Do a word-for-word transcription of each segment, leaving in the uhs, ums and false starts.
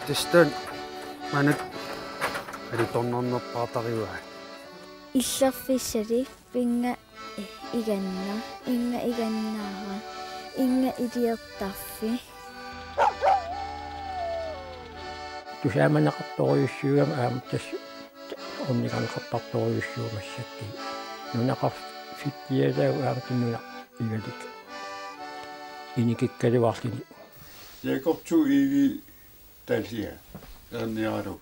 Tassa maanna alutornarnerpaartarivaat. Illerfissali pinnga iganna, innga igannaara, innga iliortarfik. Tusaamaneqartorujussuugami aamma tassa ornigarneqartartorujussuuvoq massakkut. Nunaqarfittialaagu aamma nunap Igaliku. Inikikkaluarluni. Jakob to Egede Dallea. Ernialu.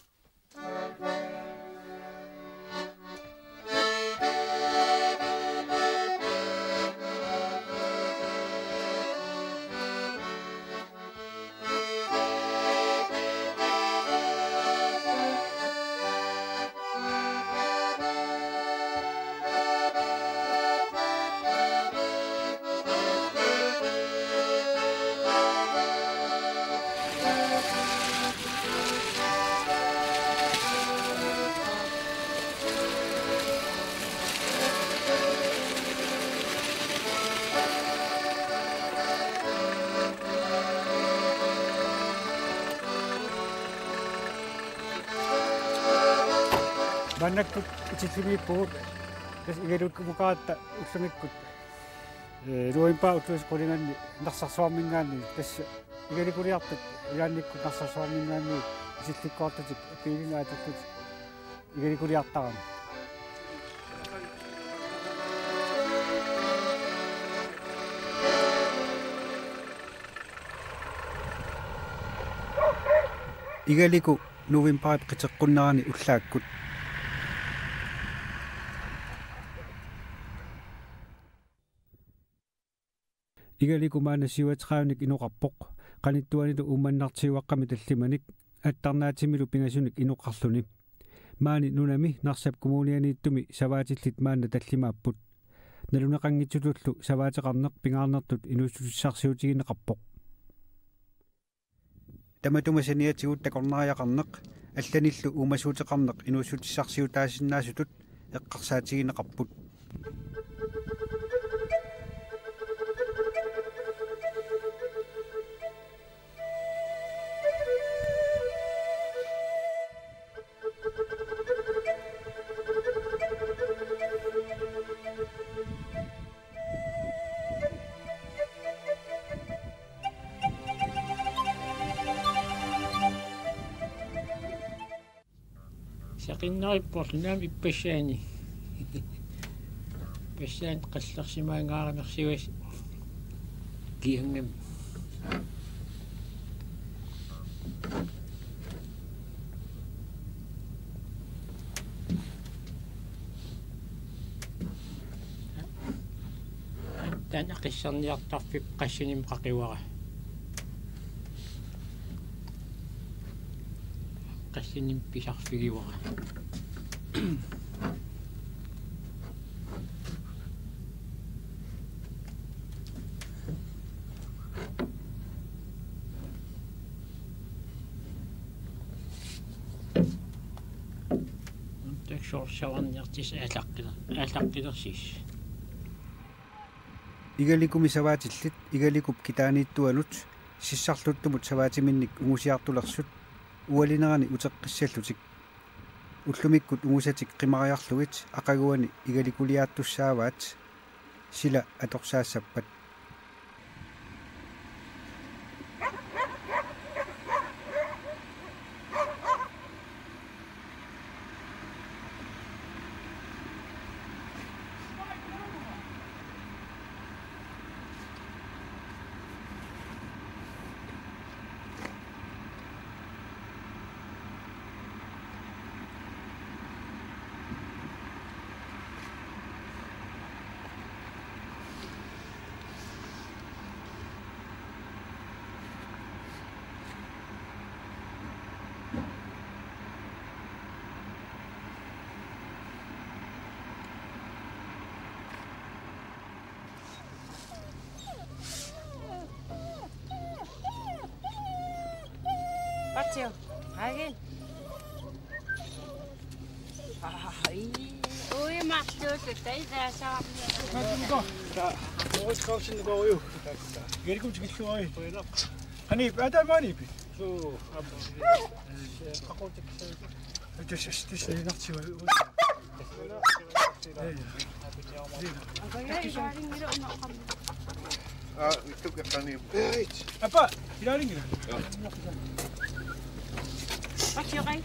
Maannakkut itillimiippugut, tassa Igalikumukaaratta ullumikkut. Ee, novembarip ulluisa qulinganni Narsarsuarminngaanniit, tassa Igalikuliartut ilaannikkut Narsarsuarminngaanniit isillikkoortutik biilinaatillutik Igalikuliartarami. Igaliku novembarip qiteqqunnerani ullaakkut. Igaliku maanna syvogtredivenik inoqarpoq, qanittuanilu Uummannartiuaqqami tallimanik, attarnaatsimilu pingasunik inoqarluni. Maani nunami Narsap kommunianiittumi savaatillit maanna tallimaapput. Naluneqanngitsutullu savaateqarneq pingaarnertut inuussutissarsiutigineqarpoq. Tamatuma saniatigut takornariaqarneq allanillu uumasuuteqarneq inuussutissarsiutaasinnaasutut eqqarsaatigineqarput. Saqinnaripporlu naamik ippassaani. Ippassaani qallersimaangaarnersiuas kiangam. Taanna qisserniartarfik qassinimmi qaqivara. Qassinimmi pisarfigivara. Taksorsavarniartis aallaqqila-, aallaqqilersis. Igalikumi savaatillit Igalikup kitaaniittuanut sissarluttumut savaatiminnik ungusiartulersut ualinerani uteqqissallutik. Ullumikkut ungusatik qimariarlugit aqaguani Igalikuliaattussaavaat, sila atorsaassappat. Patio, hagin. Ai, ui, marluutut, tai, taasa. Oris kausin koju. Gerikum tikilluari. Qani, ata maaniipit? Aa, ittukeqqani. Apa, ilalingira. Asioqai.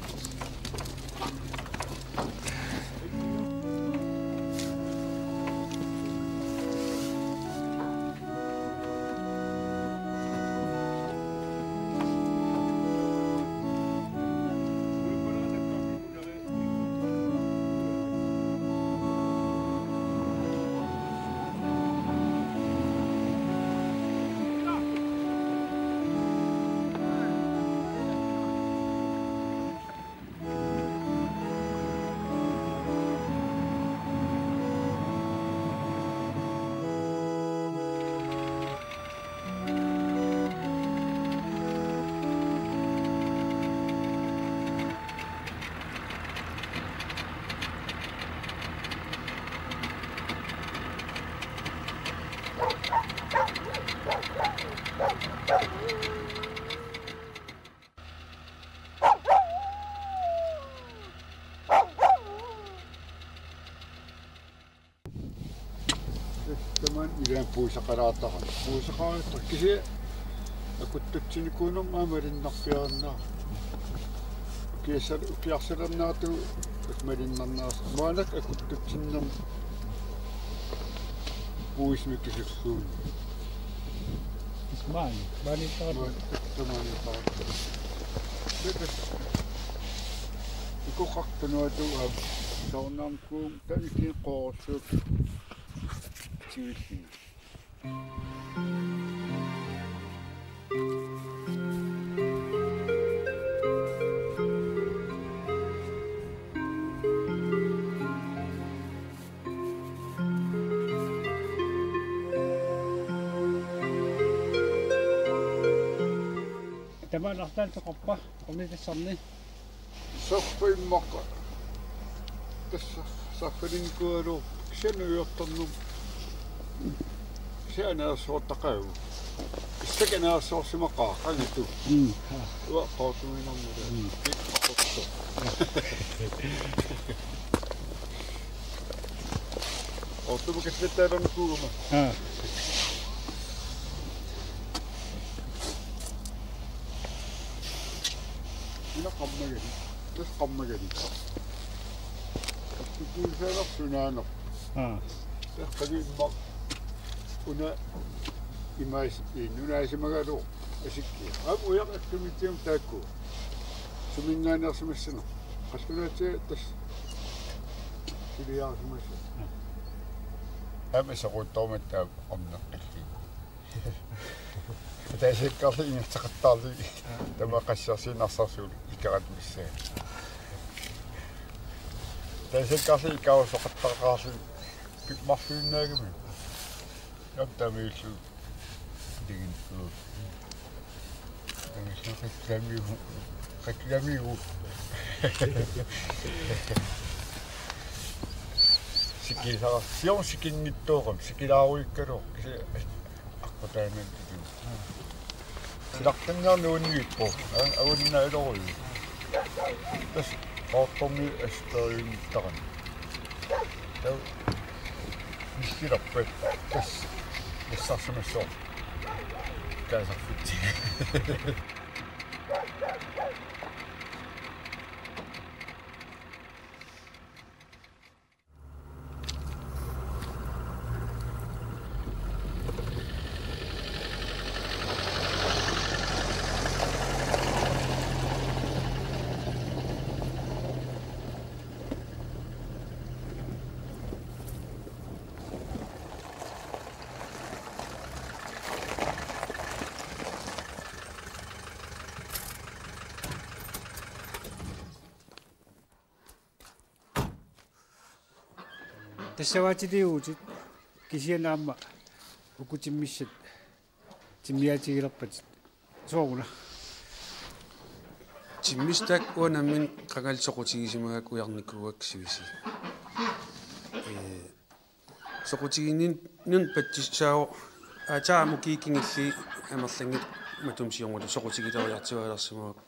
Taman ilan puisaqalaartaqan. Puisaqalaartaq kisianni akuttutsinikuunermut aamma malinnarpiarannaa. Ukiassal-, ukiarsalernaatigut malinnarneras. Maannakkut akuttutsinnermut puismik kisukkuun. Ismail, maaniittaqat. Maaniittaqat. Ikoqartunuatu aap soorunami kuum tanikin qoorsuup tigullinga. Tamanna arlaat toqorpa, qumitassarni. Soorlu immaqa. Tassa saaffaninkualu kisianni ujartornermut. Kisianni anersoortaqaagut. Issakka anersoorsimaqaaq, qangatut. Mm. Uanga qoortumiinnarmata. Mm. Kik qoortu. Qoortumut kallattaalernikuugama. Aa. Una qammagani. Tassa qammagani. Tukuusaanaq sunaaneq. Aa. Tassa qanimmaq. Una imaas-, i-, nunaasimagaluaq asikkiaq. Aap, ujaq aksumitsium taakku. Suminngaanneersimassaneq. Qallunaatsi tassa. Suliaarsimassaneq. Aap, soquttormat taap omneqqilli. Ataasiakkaarlugit ingerlaqattaarlugit. Aa. Tamaqqassarsiinnarsarsuu ikeraat missaa. Ataasiakkaarlugit ikerusoqattaaqaarlugit pimmarfiunnaagami. Jam tamiillu. Digin. Tamiillu reklamigu. Reklamigu. Sikisara. Sior sikinngitsoorami. Sikilaaruikkaluaq. Kisi Aqqutaanantitu. Silartanniarneq unnuippoq. Aa, agunnaaloruju. Tassa qoortormi aspergimtarani. Taava missilerpat tassa nassarsimassaaq. Kaasarfitsi. Tassavaatiliuutit kisianni aamma uku timmissat timmiaatigilerpatit. Sooruna? Timmissat taakku uanga nammineq qangali soqutigisimagaakka ujarnikuuakka sivisuumik. Ee, soqutiginninneq patsissaavoq aatsaat ammut kiikkut kingulliit amerlanngillat matuma siornatigut soqutigileriartuaalersimavakka.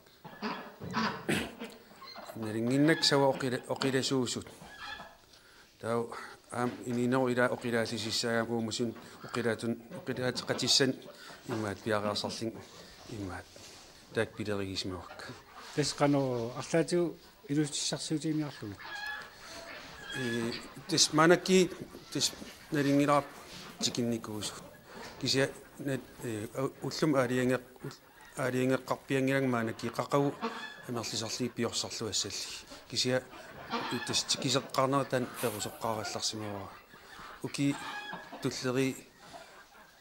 Nalunnginnakku sava oqila-, oqilasuusut. Taava aamma inuunerup ilaa oqilaallisissaagami uumasut oqilaatun-, oqilaateqatissanik imaattoq piareersarlugit imaattoq. Taakku pilerigisimavakka. Tassa qanoq arlaatigut inuussutissarsiutiginiarlugit? Ee, tassa maannakkut tassa nalunngilara tikinnikuusut. Kisianni nat-, ee, u-, ullumi aalajangeq-, ul-, aalajangeqqaarpianngilanga maannakkut qaqugu amerlisarlugit piorsarluassallugit. Kisianni tassa tikiseqqaarnerit taanna perusoqqaarallarsimavara. Ukiut tulliit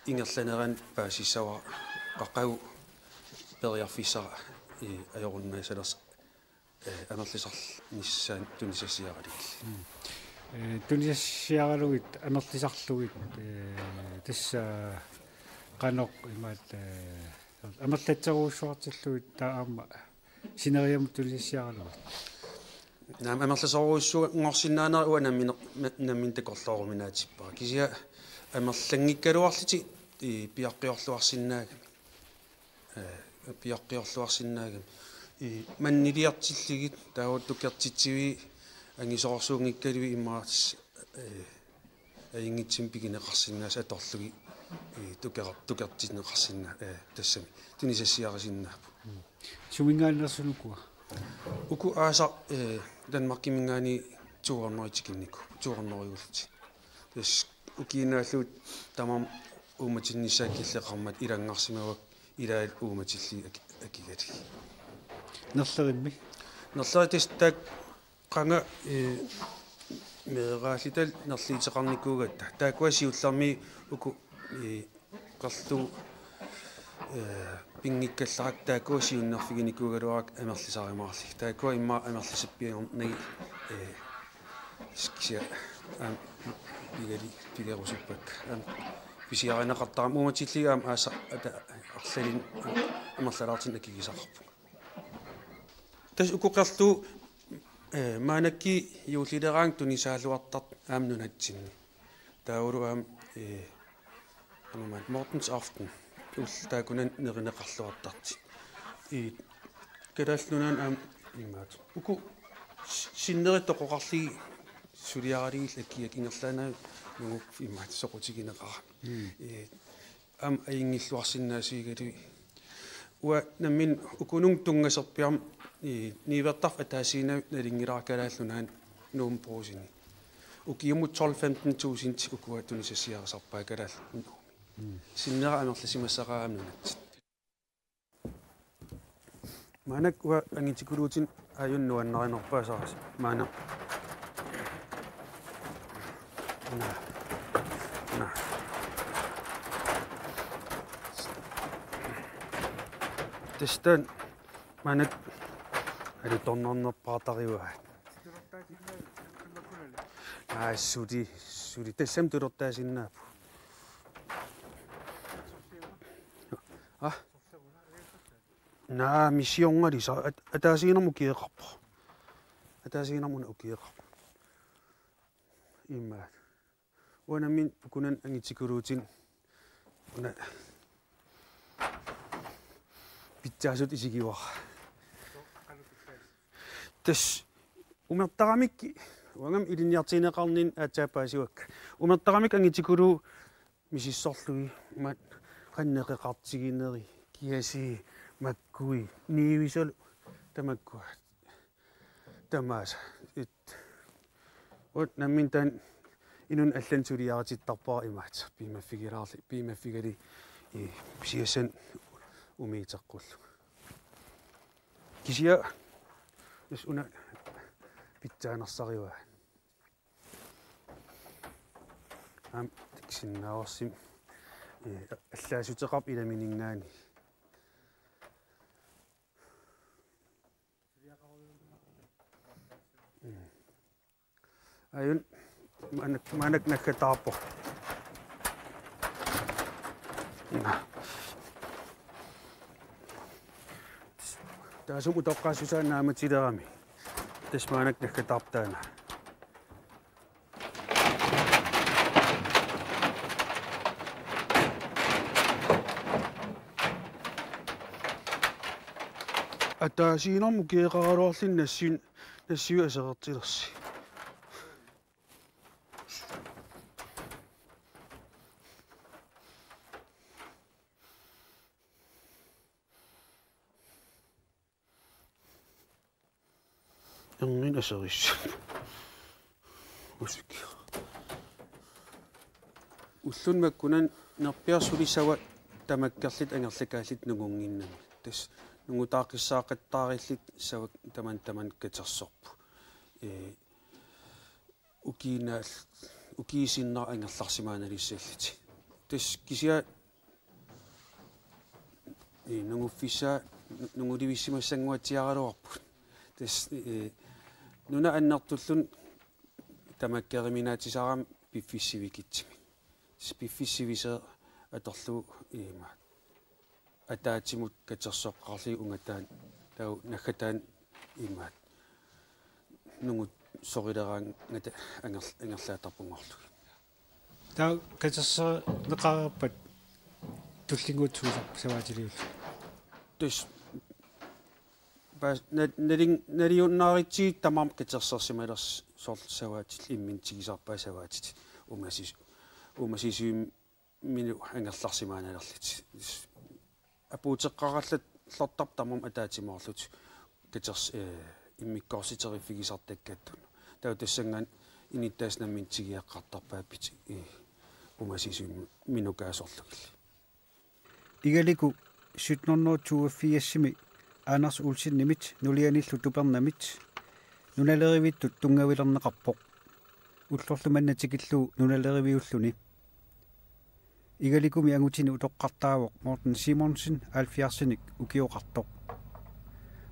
ingerlaneranni paasissavara qaqugu periarfissara, ee, ajorunnaasalersoq, ee, amerlisarnissaanut tunisassiaralugit. Mm. Ee, tunisassiaralugit amerlisarlugit, ee, tassa qanoq imaattoq, ee, amerlatserujussuartillugit taava aamma sineriammut tunisassiaralugit? Naamik, amerlasoorujussuanngorsinnaanerat uanga nammineq-, na-, nammineq takorlooruminaatsippara. Kisianni amerlanngikkaluarlutik, ee, piaqqiorluarsinnaagami. Ee, piaqqiorluarsinnaagami. Ee, manniliartillugit taava tukertitsiviit angisoorsuunngikkaluit immaqa, ee, ajunngitsumik pigineqarsinnaasut atorlugit, ee, tuker-, tukertinneqarsinnaa-, ee, tassami tunisassiarisinnaapput. Mm. Suminngaanneersut ukua? Uku aasaq, ee, Danmarkiminngaanniit to hundrede tikinnikuupput, to hundrede juullutik. Tassa ukiup naallugu tamarmik uummatinnissaat killeqarmata ilanngarsimavakka ilaallu uummatillugit aki-, akigalugit. Nerlerimmi? Nerlerit tassa taakku qanga, ee, meeraalluta nerliuteqarnikuugatta. Taakkua siullermik uku, ee, qerlu-, ee, pinngikkallarakku taakkua siunnerfiginikuugaluarakku amerlisarumaarlugit. Taakkua immaqa amerlisippiarnagit, ee, kisianni aamma pigali-, pilerusuppakka. Aamma pisiarineqartarami uummatillugit aamma aasaq ata-, arlalinnik amerlalaartunik akigisaqarpunga. Tassa uku qerluat, ee, maannakkut juullileraangat tunisaaluartartut aamma nunatsinni. Taavalu aamma, ee, aamma Mortens aften. Ullut taakkunani nerineqarluartartut. Ee, Kalaallit Nunaanni aamma imaattoq. Uku s-, sinneri toqoqarlugit suliaralugillu akiakka ingerlaannaq nungup imaattoq soqutigineqarami. Mm. Ee, aamma ajunngilluarsinnaasuugaluit. Uanga nammineq ukununnga tunngasorpiarmi, ee, niuertarfik ataasiinnaq nalunngilara Kalaallit Nunaanni Nuummi Brugseni. Ukiumut tolv femten tusind ukua tunisassiarisarpaat Kalaallit Nunaanni. Mm. Sinnera amerlisimassaqaaq aamma nunatsinni. Maannakkut uanga angitikuluutinik aajuna nuannarinerpaasarisi. Maanna. Naa. Naa. Tassa taanna maannakkut alutornarnerpaartarivaat. Aa, suli, suli. Tassami tulortaasinnaapput. Ah? Naa, missiorngali sa-, at-, ataasiinnarmik ukioqarpoq. Ataasiinnarmik una ukioqarpoq. Immaqa. Uanga nammineq ukunani angitikuluutinik una pitsaasutut isigivara. Tassa umertaramikkit, uangami ilinniartigineqarninni aatsaat paasivakka. Umertaramikkit angitikuluupput misissorlugit, imaattoq qanoq neqeqartigineri, kiasii, makkui, niuisalu, tamakkua. Tamaasa. It. Uanga nammineq taanna inunnut allanut suliaritittarpara imaattoq. Piumaffigilaarli-, piumaffigalugit, ee, pisiassanik umiuteqqullunga. Kisianni, tassa una pitsaanersarivaat. Aamma takusinnaavarsi, ee, allaaseqarpoq ilamininngaanniit. Mm. Aajuna maanna-, maannakkut naggataarpoq. Naa. Taassuma utoqqaassusaa naamatilerami. Tassa maannakkut naggataarpoq taanna. Ataasiinnarmik ukioqaraluarluni nassuin-, nassuiaseqartilersi. Erniinnaq aserissap. Usikkio. Ulluni makkunani nerpiarsulisava tamakkerlutik angerlakaallutik nungunnginnami. Tassa nungutaaqqissaaqattaarallutik savak tamanna tamanna katersorput. Ee, ukiinaal-, ukiup sinnera angerlarsimaannalissallutik. Tassa kisianni, ee, nunguffissaa, nu-, nungulivissimassannguatsiaraluarput. Tassa, ee, nunap annertulluni tamakkeruminaatsisarami piffissaq sivikitsumik. Tassa piffissaq sivisoq atorlugu imaat ataatsimut katersoqqaarlugu ungataani, taava naggataani imaat nungusorileraangata anger-, angerlaattarpunngorlugit. Taava katerseqareerpat tullinnguuttuusarpa savaatiliullugu? Tassa pas-, na-, nalin-, naliunnaarutsigit tamarmik katersorsimalersoq, soorlu savaatit imminut tigusarpaat, savaatit uumasis-, uumasisuimminut angerlarsimaanalerlutik. Apuuteqqarallartarput tamarmik ataatsimoorlutik katers-, ee, immikkoortiteriffigisartakkattut. Taava tassanngaanniit inuttaasut nammineq tigueqqartarpaat pit-, ee, uumasisuimminukaasorlugillu. Igaliku sytten hundrede toogfirsimi Anders Olsenimit nulianillu tupernamit nunalerivittut tunngavilerneqarpoq. Ullorlu manna tikillugu nunaleriviulluni. Igalikumi angutini utoqqartaavoq Morten Simonsen, halvfjerdsinik ukioqartoq.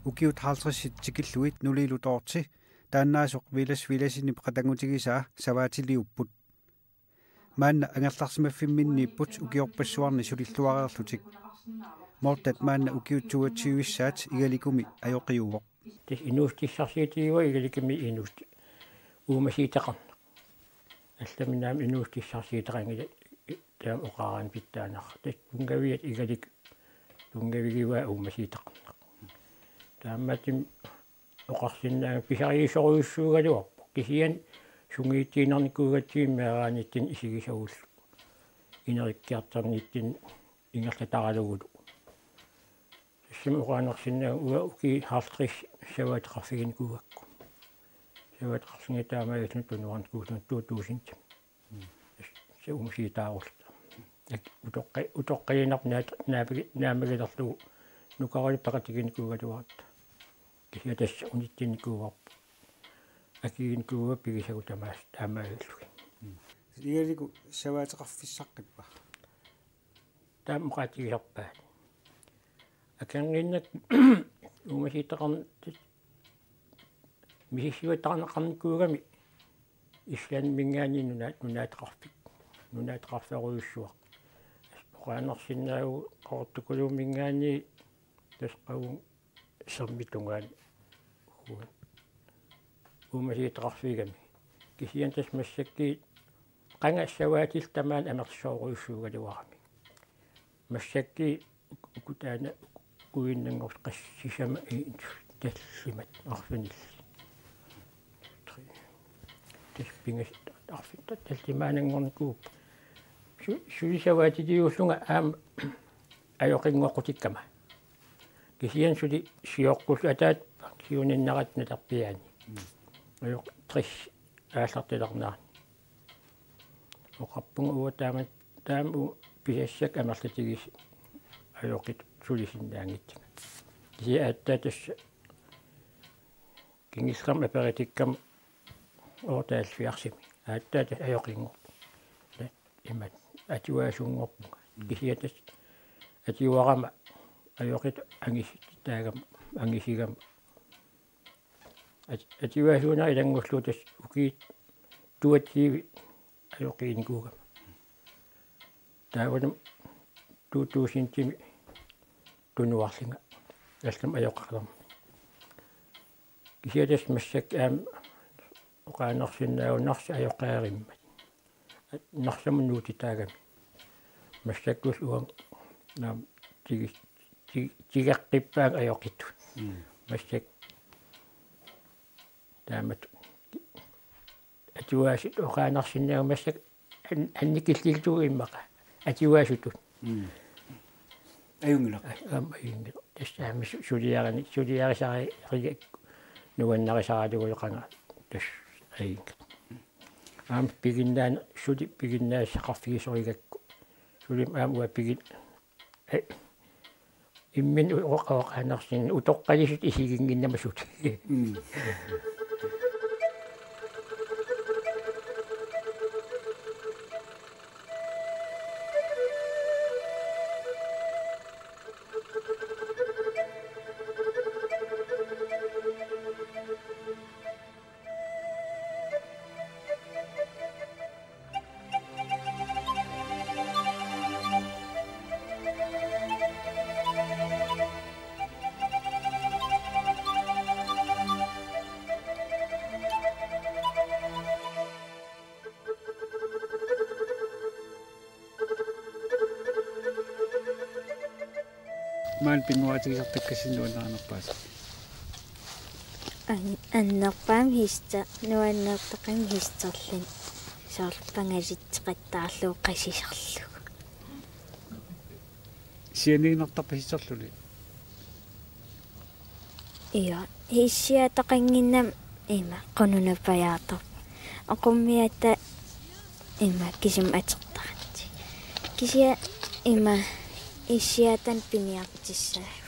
Ukiut halvtredsit tikillugit nuliilu Dorthe, taannaasoq Villads Villadsenip qatanngutigisaa, savaatiliupput. Maanna angerlarsimaffimminniipput ukiorpassuarni sulilluareerlutik. Morten maanna ukiut toogtyvissaat Igalikumi ajoqiuvoq. Tassa inuussutissarsiutigaara Igalikumi inuussut-, uumasuuteqarneq. Allamik aamma inuussutissarsiuteqanngilaq, taama oqaraanni pitsaanersoq. Tassa tunngaviat Igaliku tunngavigivaa uumasuuteqarneq. Taamaattumik oqarsinnaavunga pisariusorujussuugaluarpoq. Kisianni sungiutiinnarnikuugatsigit meeraaniittut isigisagullu. Inerikkiartorniittut ingerlataralugulu. Tassami oqaannarsinnaavunga uanga ukiut halvtreds savaateqarfiginikuugakku. Savaateqarfiga taamaalilluni tunuarnikuulluni to tusind. Se uumasuutaarulluta. Ak-, utoqqa-, utoqqaliinnarpoq naat-, naamagi-, naammagilerlugu nukarali peqatiginikuugaluarluta. Kisianni tassa unitsinikuuarput. Akiginikuuakka pigisagut tamaasa taamaalillugit. Igaliku savaateqarfissaqqippa? Taama oqaatigisarpaat. Akornanni uumasuuteqarn-, misissuataarneqarnikuugami Islandiminngaanniit nuna-, nunaateqarfik. Nunaateqarfeerujussuaq. Oqaannarsinnaavugut Qaqortukuluuminngaanniit tassa qavunga sermip tungaanut. Uumasuuteqarfigami. Kisianni tassa massakkut qanga savaatillu tamaani amerlasoorujussuugaluarami. Massakkut uk-, uku taanna uinnanngorsi qassisamik i-, tallimat arfinillit. Tassa pingasut arfineq tallimaannaanngornikuupput. Su-, suli savaatiliullunga aamma ajoqinngoqqutikkama. Kisianni suli sioqqullugu ataatama siuninnaritsi nalerpiaani. Mm. Ajoq tres aallartilernerani. Oqarpunga uanga taama, taama u-, pisassakka amerlatigisut ajoqitut sulisinnaanngitsunga. Kisianni aatsaat tassa kingullermik aperitikkama otteoghalvfjerdsimi. Aatsaat tassa ajoqinngorpunga. Imatut atuaasunngorpunga. Mm. Kisianni tassa atuarama ajoqitut angis-, taagama angisigama. At-, atuaasuunera ilanngullugu tassa ukiut toogtyve ajoqiinikuugama. Taavalu to tusindimi tunuarlunga allamik ajoqeqalermat. Kisianni tassa massakkut aamma oqaannarsinnaavunga Narsap ajoqeerimmat. Narsamut nuutitaagami. Massakkullu uanga naam tigi-, ti-, tigeqqippaanga ajoqitut. Mm. Massakkut taamatut atugaasut oqaannarsinnaagukku massakkut an-, annikilliullugu immaqa atugaasutut. Mm. Ajunngilaq. Aamma ajunngilaq. Tassa aamma su-, suliarineq, suliarisarigakku nuannarisaralugu qanga tassa ajunngilaq. Aamma piginnaaneq, suli piginnaassaqarfigisorigakku. Suli aamma uanga pigin-, eh, imminut oqa-, oqaannarsinnaavoq utoqqalisut isiginnginnama suli. Mm. Maani pinngoratigisartakkassinni nuannarinerpaasarsi? An-, annerpaamik hisse-, nuannertaqimmat hisserluni. Soorlu pangalisseqattaarlugu qasisarlugu. Sianiinnartarpa hisserluni? Io, hissiataqannginnama ima qununapajaartarpoq. Oqummiata ima kisima atortaratsigu. Kisianni ima hissiatanik piniartussaagut.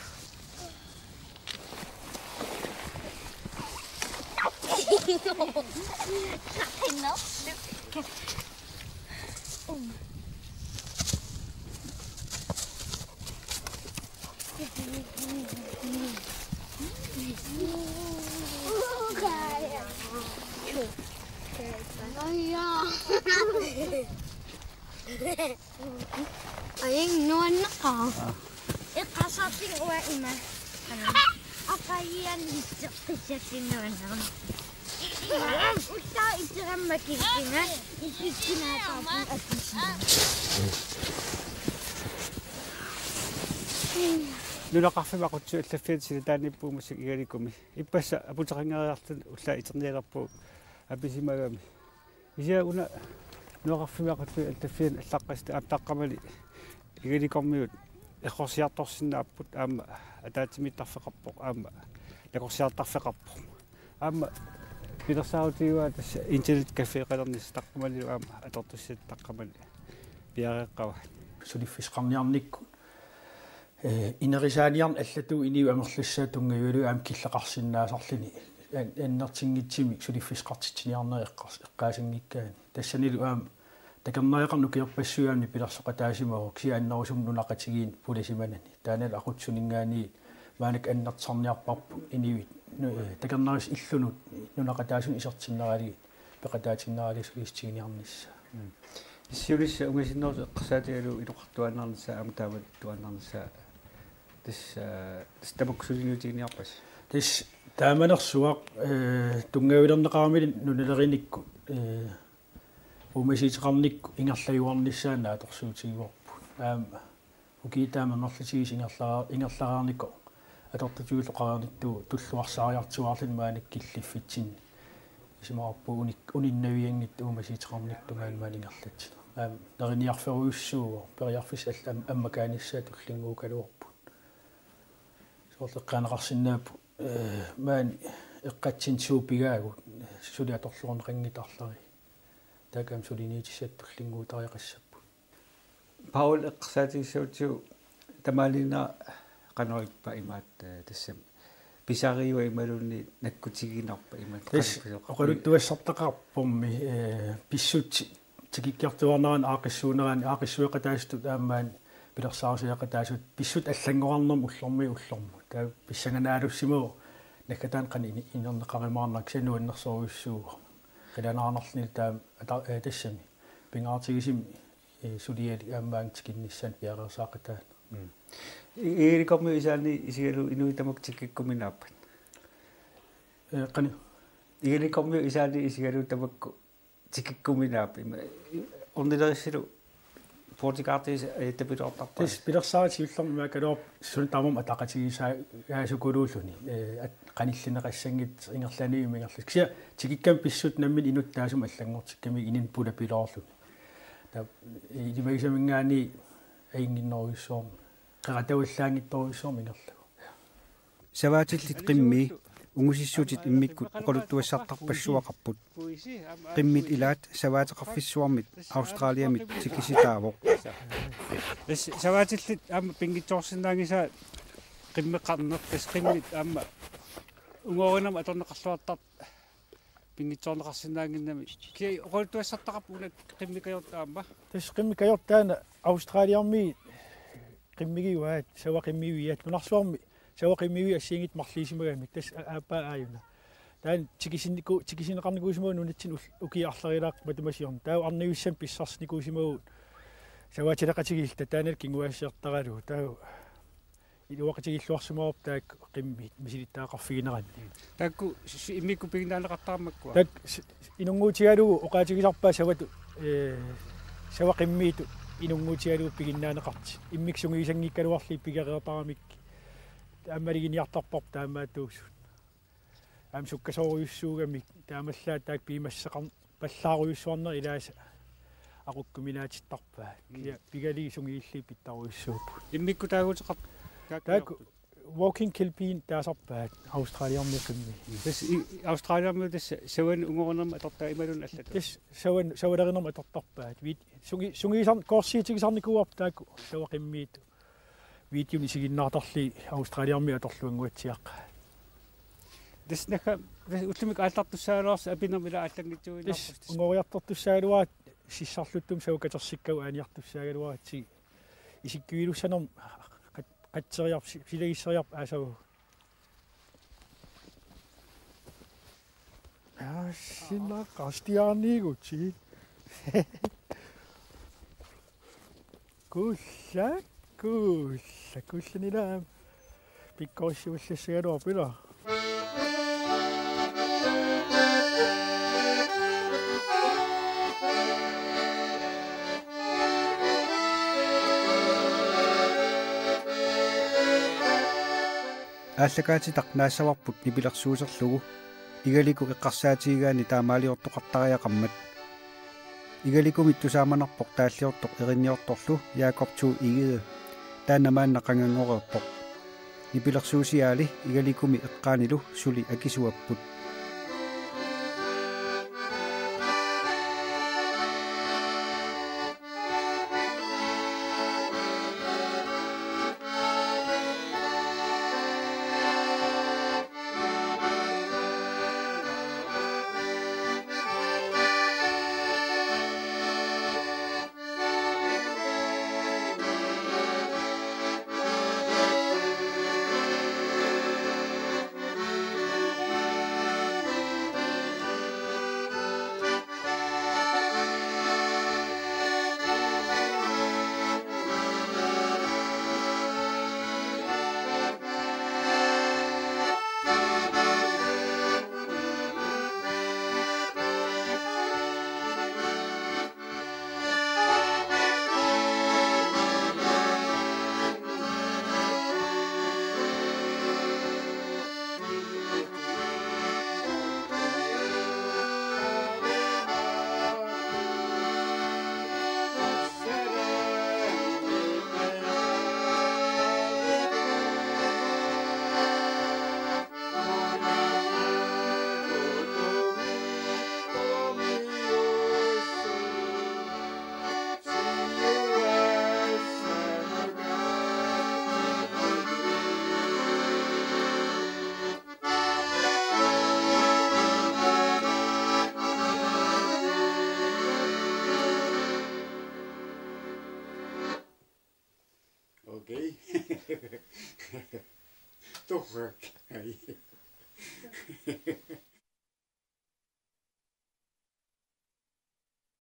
Ajunngilaq nuanneqaaq. Eqqarsartinga uanga ima. Aqaguani itseqqissatsinnut nuannerneq. Ullaaq iteramma kikkinga, ikkikkinaataarpunga appelsiini. Nunaqarfimmi aqutsisut allaffiata silataaniippugut massakkut Igalikumi. Ippassaq aputeqanngeriarluni ullaaq iternialerpugut apisimagami. Kisianni una nunaqarfimmi aqutsisut allaffianni allaqqasut aamma taqqamani Igalikormiut errorsiartorsinnaapput aamma ataatsimiittarfeqarpoq aamma nakorsiartarfeqarpoq. Aamma pilersaarutigaara tassa internetcafeqalernissaq taqqamanilu aamma atortussat taqqamani piareeqqavat. Suliffissaqarniarnikkut, eh, inerisaaniarneq allatut inuit amerlassaat tunngavigalugit aamma killeqarsinnaasarluni an-, annertunngitsumik suliffissaqartitsiniarnerit eqqars-, eqqaasanngikkaanni. Tassanilu aamma takornariaqarneq ukiorpassuit aamma nipilersoqataasimavoq kisianni annerusumik nunaqqatigiinni pulasimanani. Taannalu aqutsisuninngaanniit maannakkut annertusarniarparput inuit nu-, eh, takornarissat illunut nunaqqataasut isertinneralugit peqataatinneralugit suliassaqarniarnissaa. Mm. Siulissat ungasinnerusukkut eqqarsaatigalugu inoqartuaannarnissaa aamma taamatut ittuaannarnissaa tassa, tassa tamakku suliniutiginiarpasi? Tassa taamanersuaq, eh, tunngavilerneqaramili nunalerinikku, eh, uumasuuteqarnikku ingerlajuarnissaannut atorsuutigivarput. Aamma ukiut taama amerlatigisut ingerlaa-, ingerlareernikku atortutut oqareernittut tulluarsaariartuaarluni maannakkut killiffitsinni. Isumaqarpunga unik-, uninnavianngitsut uumasuuteqarnikkut tungaanut maani ingerlatsineq. Aamma neriniarferujussuuvoq, periarfissat allat am-, ammakaanissaat tullinnguugaluarput. Soorlu eqqaaneqarsinnaapput, eh, maani eqqatsinni suut pigaagut, suli atorluarneqanngitsoq arlallit. Taakku aamma suliniutissat tullinnguutariaqassapput. Paul eqqarsaatigissagutsigu tamaaniinnaq qanoq ippa imaattoq, eh, tassami pisariua imaluunniit nakkutiginarpa imaattoq? Tassa qanoq pisoq-, oqaluttuassartaqarpormi, eh, pissutsit tikikkiartuaarnerani aaqqissuunerani aaqqissueqataasutut aamma maani pilersaarusiaqataasut pissutsit allanngorarnermut ullormiit ullormut. Taava pissanganaalussimavoq naggataani qanoq ini-, inerneqarumaarnersoq kisianni nuannersorujussuuvoq. Qilanaarnarluni taama ata-, eh, tassami pingaartigisumik, eh, sulialik aamma maani tikinnissaanut piareersaaqataaneq. Mm. I-, Igalikormiut isaanni isigalugu inuit tamakku tikikkuminaappat? Eh, qanoq? Igalikormiut isaanni isigalugu tamakku tikikkuminaappat? Ima, ornilerissilu Portigaardis, eh, tapiloortarpaa. Tassa pilersaarutit siullermik imaakkaluarpoq suna tamarmi ataqatigiissaasukuluulluni. Eh, at-, qanillineqassanngitsoq ingerlaannaq ingerlaannaq. Kisianni tikikkami pissutsit nammineq inuttut taassuma allanngortikkamikku inunnut pulapiloorluni. Taava ilimagisaminngaanniit ajunnginnerujussuarmik. Qeqatavallaanngitsorujussuarmik ingerlavugut. Savaatillit qimmii ungusissutit immikkut oqaluttuassartarpassuaqarput. Qimmit ilaat savaateqarfissuarmit Australiamit tikissitaavoq. Tassa savaatillit aamma pinngitsoorsinnaanngisaat qimmeqarneq, tassa qimmit aamma ungoorinermut atorneqarluartartut pinngitsoorneqarsinnaannginnami. Kia oqaluttuassartaqarpa una qimmikajortoq aamma? Tassa qimmikajortoq taanna Australiarmiit qimmigivaat, savaqimmiviat, nunarsuarmi savaqimmiviit assigiinngitsut marluusimagamik, tassa a-, aappaa aajuna. Taanna tikisinniku-, tikisinneqarnikuusimavugut nunatsinni ul-, ukiut arlaleriilaaqqat matuma siorna. Taava arnavissamik pissarsinikuusimavugut savaatileqatigiilluta, taannalu kinguaassiortaralugu. Taava iluaqutigiilluarsimavarput taakku qimmit misilittagaqarfigineranni. Taakku s-, immikkut piginnaaneqartaramakkua? Taakku s-, inunnguutigalugu oqaatigisarpaat savatut, ee, savaqimmiitut inunnguutigalugu piginnaaneqartut. Immikkut sungiusanngikkaluarlugit pigereertaramik. Taamaaliginiartarparput taamaattuusut. Aamma sukkasoorujussuugamik taamaallaat taakku piumassuseqarpallaarujussuarnerat ilaasa aqukkuminaatittarpaat. Kia pigalugit sungiullugit pitsarujussuupput. Immikkut taaguuteqar-, taakku walking kelpie taasarpaat Australiarmi qimmii. Tassa i-, Australiarmi tassa savanut ungoorinermut atortaa imaluunniit allatut? Tassa savan-, savalerinermut atortarpaat. Vit-, sungi-, sungiusar-, koorsiutigisarnikuuarput taakku savaqimmiitut. Videoni isiginnaartarlugit Australiarmi atorluannguatsiaq. Tassa nakka, tassa ullumikkut aallartussaagaluarsi apinermi ila aallanngitsuuinnarpusi. Tassa ungooriartortussaagaluaratta sissarluttumi savut katersukkavut aaniartussaagaluaratsigit. Isikkuilussanermut qat-, qatseriarp-, si-, silagisseriarp aasavagut. Aasinaqastiaaniiguti. Kulla, kulla, kullanilaam. Pikkorissivallissagaluarput ila. Aallakaatitaq naassavarput nipilersuuserlugu Igaliku eqqarsaatigigaanni taamaaliortoqartariaqarmat. Igalikumit tusaamanarpoq taalliortoq erinniortorlu Jakob Thue Egede, taanna maanna qanganngoreerpoq. Nipilersuusiaali Igalikumi eqqaanilu suli akisuapput. Okay. Torrak.